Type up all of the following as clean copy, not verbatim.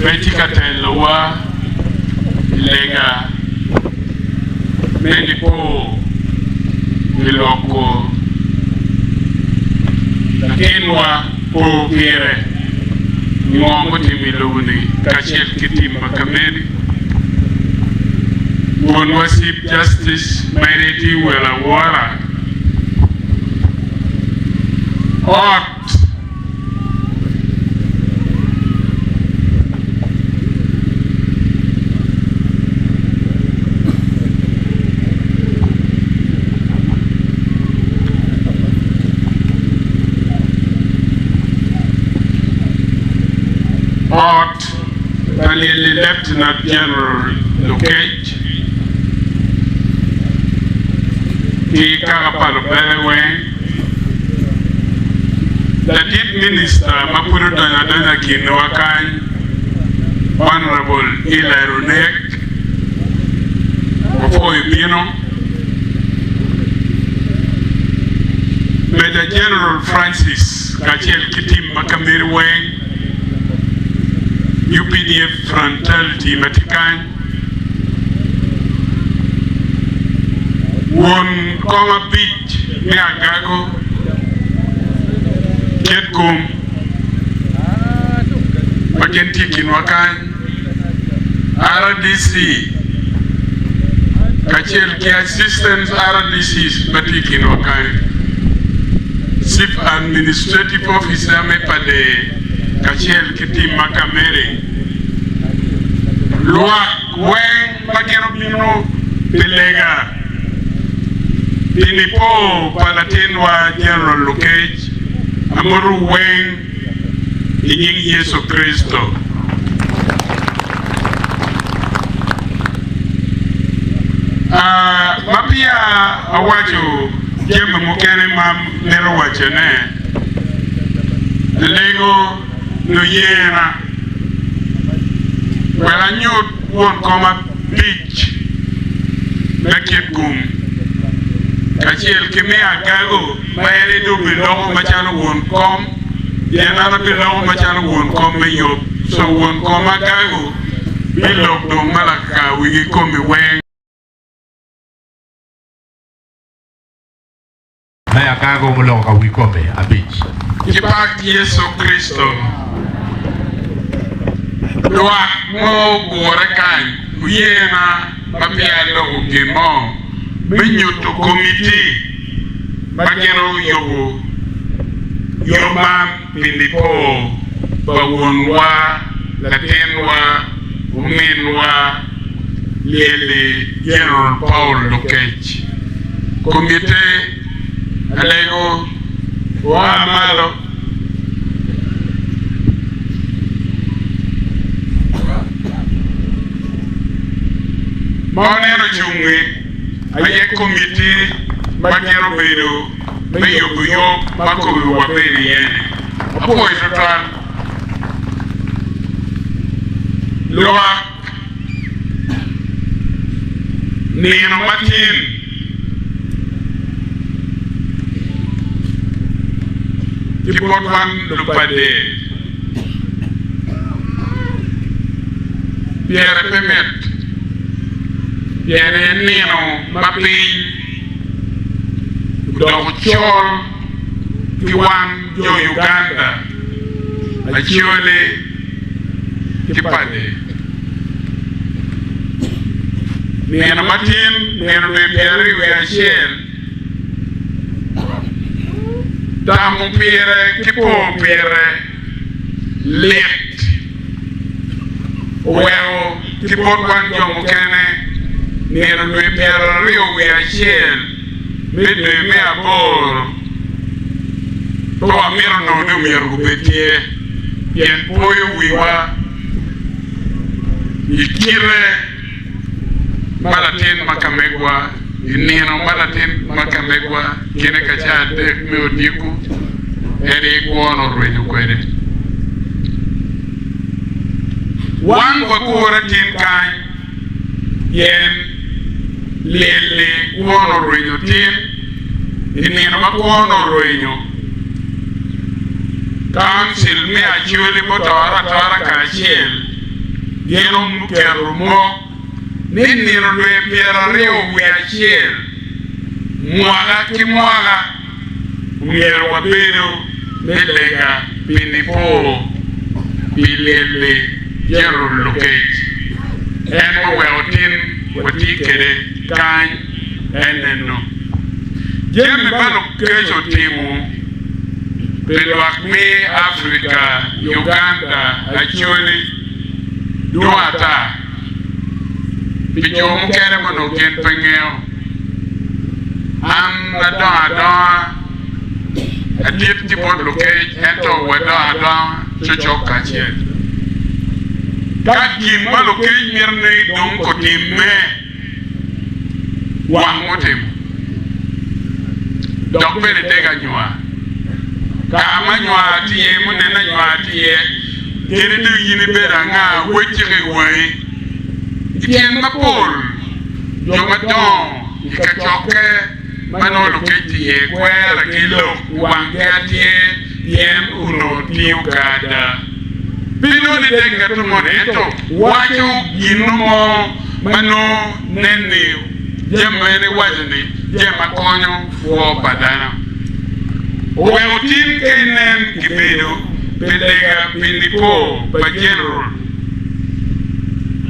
Ma tye ka telowa i lega me nipo pi loko latinwa po pire ngo mutimo i lobo-ni kacel ki tim ma ka meri. Wonwa Chief Justice ma en aye tye wel awora ot. Ot pa lyelli Lieutenant General Lokech ki kaka pa lubele weng. Ladit minista ma pud odonyo adonya i kinwa kany, Honourable Eli Runek, wapwoyo bino. Major General Francis kacel ki tim ma ka meri weng, UPDF Fraternity ma tye kany, Won kom abic me agago Kitgum ma gin tye i kinwa kany, RDC kacel ki Assistant RDCs ma tye i kinwa kany, Chief Administrative Officer me Pader kacel ki tim ma ka mere. Lwak weng ma gin obino pi lega pi nipo pa latinwa General Lokech, amotowu weng i nying Yecu Kricito. Ma peya awaco jami mukene ma amito wacone, alego luyena wek anyut won kom abic me Kitgum kacel ki me Agago ma en aye dong obiloko macalo won kom, pien an abiloko macalo won kom me yub, co won kom Agago bilok dong ma laka wigi komi weng. Me Agago muloko ka wi kome abic. Ki pak Yecu Kricito. Lwak mo ogure kany oyena ma peya aloko gin mo me nyuto komiti ma gin oyubo yub man pi nipo pa wonwa, latinwa, ominwa, Lyelli General Paul Lokech. Komite alego oa malo. Ma waneno ocungi aye komiti ma gin obedo me yubo yub ma kobe wabedo iye-ni. Apwoyo twatwal lwak. Nino matin ki bot wan lupader pyere pe mit pien en nino ma piny odoko col ki wan jo Uganda Acholi ki padi. Nino matin, nino dwe pyeraryo wiye acel, tamo pire ki po pire lit oweko ki bot wan jo mukene nino dwe pyeraryo wiye acel me dwe me aboro pe wamito nongo ni omyero gubed tye pien poyo wiwa i kite ma latin ma ka megwa, i nino ma latin ma ka megwa kine ka ca adek me odiko en aye kwone orwenyo kwede. Wan wagure tin kany pien lyel-li kwone orwenyo tin, i nino ma kwone orwenyo, Kauncil me Acholi mutore atora kacel. Gin oketo mok ni nino dwe pyeraryo wiye acel mwaka ki mwaka omyero wabedo me lega pi nipo pi lyelli General Lokech. En ma oweko tin watye kwede kany en eno. Jami ma Lokech otimo pi lwak me Afrika, Uganda, Acholi, dwong ata pi jo mukene ma onongo gin pe ngeyo. An adongo adonga adit ki bot lukec ento wadongo adonga cocok kacel. Ka gin ma lukec mito ni dong otimme, wang mutimo, dok bene dego anywar. Ka ma anywar tye iye, munene anywar tye iye, kadi dong in ibedo anga, wecci ki i wangi. I tyen mapol, jo madongo i kacokke ma nongo lukec tye iye kwere ki lok i wanggi atyer pien onongo tiyo ka ada. Pe nongo ni dek ngat moni ento waco gin mo ma nongo nen ni jami ma en ewaco-ni jami ma konyo kwo pa dano. Oweko tin ka inen kibedo pi lega pi nipo pa General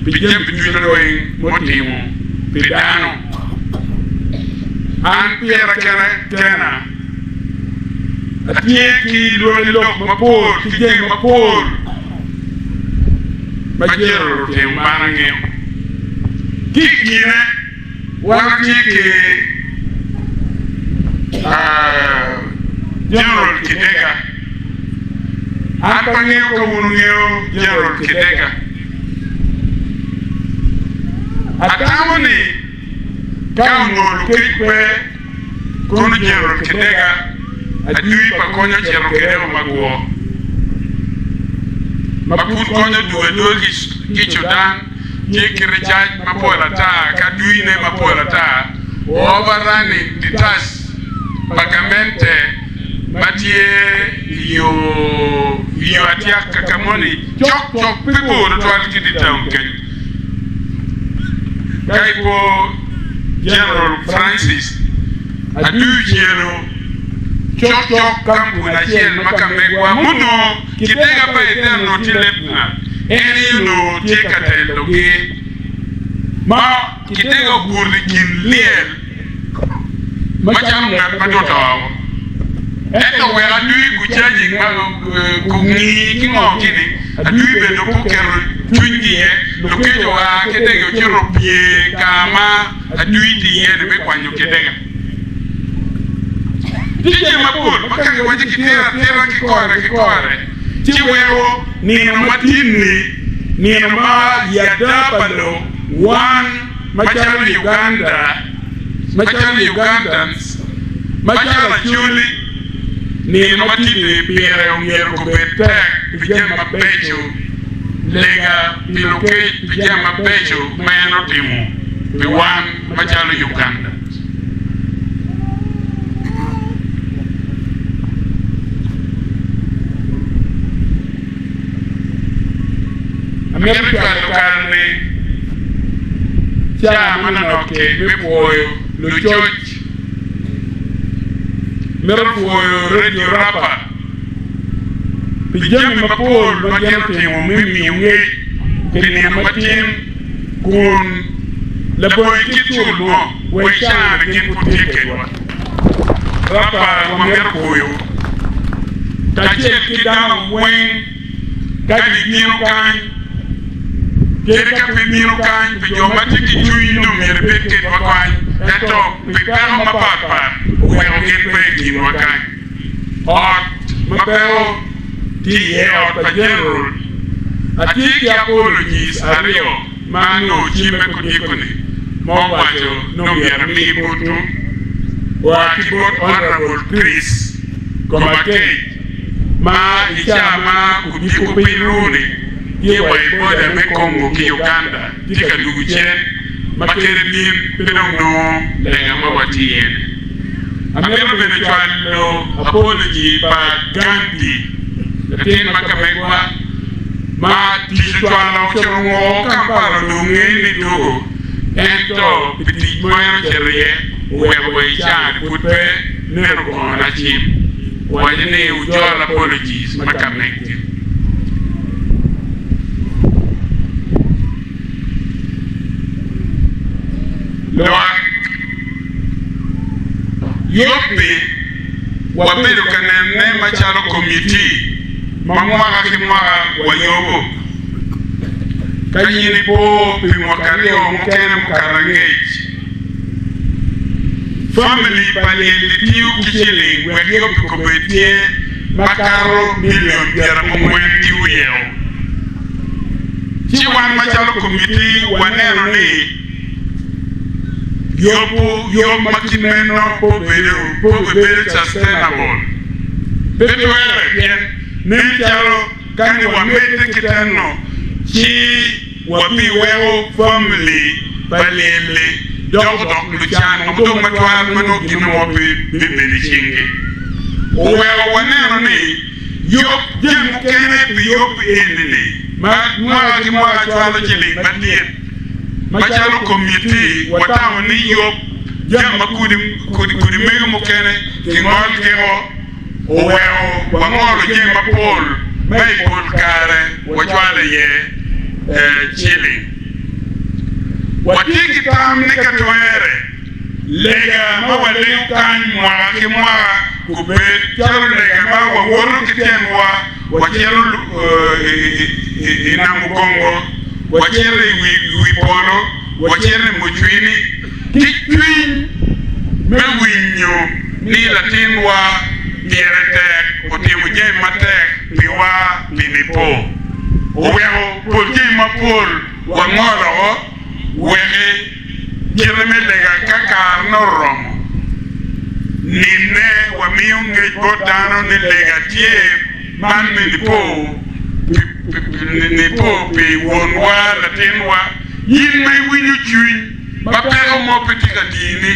pi jami ducu lweny mutimo pi dano. An pira kene kena atye ki lwali lok mapol ki jami mapol ma General otimo ma an angeyo. Ki i kine, wan watye ki General Kidega. An pe angeyo ka wun wungeyo General Kidega. Atamo ni ka onongo lukec pe, kono General Kidega adui pa Kony ocito kwede o magwor ma pud Kony odwogo adwoga ki Sudan tye ki ricac mapol ata ki aduine mapol ata overrunning detach pa gamente ma tye i yo atyaka ka moni cok cok pe bor tutwal ki di town kenyo. Ka ipo General Francis Aduy Celo cok cok kampuni acel ma ka megwa munongo kitega pa iten onongo tye leb ngat en aye onongo tye ka telogi ma kitega obuto i kin lyel macalo ngat ma dong oto woko. Ento wek adwi gucaji gungi ki ngo gini, adwi bene dong pe oketo cwinygi iye. Lukec oa ki dege ocito opye ka ma adwi tye iye-ni me kwanyo kidege. Tye jami mapol ma ka kiwaco kitito atita kikore kikore ci weko nino ma tin-ni nino ma i ada pa lok wan macalo Uganda, macalo Ugandans, macalo Acholi, nino ma tye-ni pire omyero gubed tek pi jami mabeco, lega pi lukec pi jami mabeco ma en otimo pi wan macalo Ugandans. Amito cwalo kare-ni ca manonok-ki me pwoyo lucoc. Mito pwoyo Radio Rapa pi jami mapol ma gin otimo me miyo ngec pi nino matin kun labongo kit cul mo wa i caa-ni gin pud tye kedwa. Rapa wamito pwoyo kacel ki dano weng ka gibino kany kadi ka pe bino kany pi jo ma tye ki cwiny ni omyero ebed kedwa kany ento pi peko mapat pat oweko gin pe i kinwa kany. Ot ma peko tye iye ot pa General atye ki apologies aryo. ma anongo cimme kudiko-ni ma owaco ni omyero ami botwu oa ki bot Honourable Chris Komakech ma i caa ma kudiko piny ruu-ni tye wa i boda me Congo ki Uganda tye ka dugo cen ma kede bin pe dong nongo lega ma watye iye-ni. Amito bene cwalo apology pa Gandhi latin ma ka megwa. Ma tic ocwalo ocito ongo Kampala onongo ngeyo ni dwogo ento pi tic ma en ocito iye oweko wa i caa-ni pud pe neno gona cim. Owaco ni wujol apologies ma ka meggi. Lwak yubbi wabedo ka nene macalo komitti ma mwaka ki mwaka wayubo. Ka in ipo pi mwaka aryo mukene mukato angec, famili pa lyelli tiyo ki ciling wek yubbi kobed tye makato milion pyerabongwen ki wiye. Ci wan macalo komitti waneno ni yubo yub ma kit meno pe obedo sustainable, pe twere pien nen calo ka ni wamedde ki tenno ci wabiweko famili pa lyelli dok odok lucan ma dong matwal ma nongo gin mo pe bibedo i cinggi. Oweko waneno ni Yub jami mukene pi yub eni-ni ma mwaka ki mwaka cwalo ciling madit. Macalo komitti, watamo ni yub jami ma kodi mego mukene kingol giko oweko wangolo jami mapol ma i pol kare wacwalo iye ciling. Watye ki tam ni ka twere, Lega ma walego kany mwaka ki mwaka gubed calo lega ma wawoto ki tyenwa wacito i Namugongo, wacito i wi polo, wacito i Mucwini, ki cwiny me winyo ni latinwa pire tek otimo jami matek piwa pi Nipo. Oweko pol jami mapol wangolo weki. Kite me lega ka karene oromo, ninne wamiyo ngec bot dano ni lega tye man me nipo pi wonwa, latinwa, in ma iwinyo cwiny ma peko mo pe tye ka tini.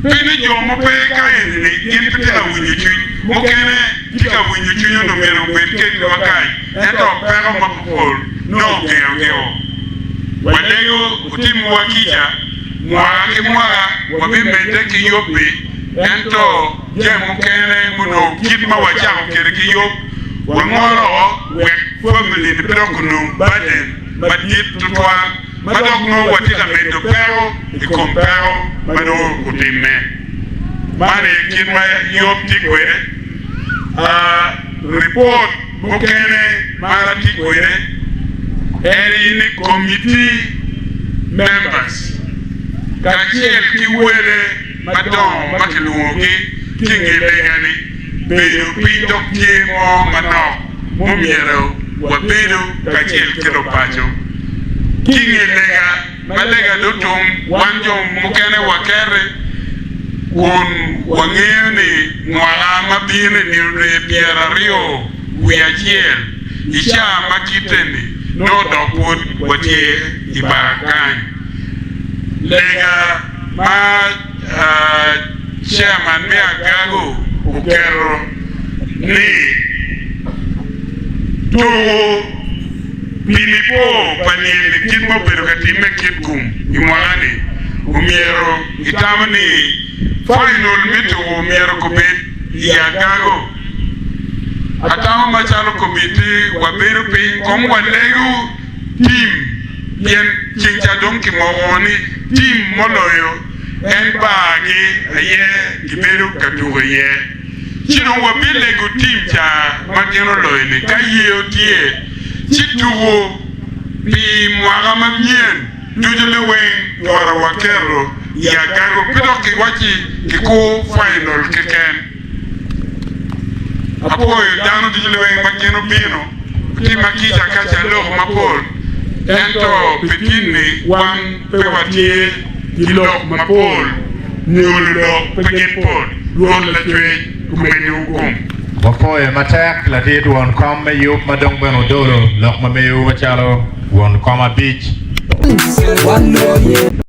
Pe ni jo mo pe ka eni-ni gin pe tye ka winyo cwiny, mukene tye ka winyo cwiny onongo myero obed kedwa kany, ento peko mapopol nongo ogengogi-o. Walego wutimwa kica, mwaka ki mwaka wabimedde ki yubbi, ento jami mukene munongo kit ma wacako kwede ki yub, wangolo wek famili-ni pe dok onong burden madit tutwal ma dok nongo watye ka medo peko i kom peko ma nongo otimme. Man aye kit ma yub tye kwede. Ripot mukene ma an atye kwede en aye ni committee members kacel ki wele madongo ma kilwongogi ki i nge lega-ni bedo piny dok tye mo manok mumyero wabedo kacel ki lupaco ki i nge lega. Ma lega dong otum, wan jo mukene wakerre kun wangeyo ni mwaka ma bino i nino dwe pyeraryo wiye acel i caa ma kite-ni nongo dok pud watye i bar kany. Lega ma Chairman me Agago oketo ni tuku pi nipo pa lyel-li kit ma obedo ka timme Kitgum i mwaka-ni, omyero itamo ni fainol me tuku myero gubed i Agago. Atamo macalo komitti wabedo piny kong walego tim pien ceng ca dong kimoko ni tim moloyo en bar-gi aye gibedo ka tuko iye. Ci dong wabilego tim ca ma gin oloyo-ni ka yeo tye, ci tuko pi mwaka manyen ducu liweng twara waketo i agago pe dok kiwacci kikur fainol keken. Apwoyo dano ducu liweng ma gin obino otima kica ka ce aloko mapol, ento pi tin-ni wan pe watye ki lok mapol nyo lulok pe gin pol. Rwot Lacwec omeddiwu gum. Wapwoyo matek ladit won kom me yub ma dong bene odolo lok ma mewu macalo won kom abic.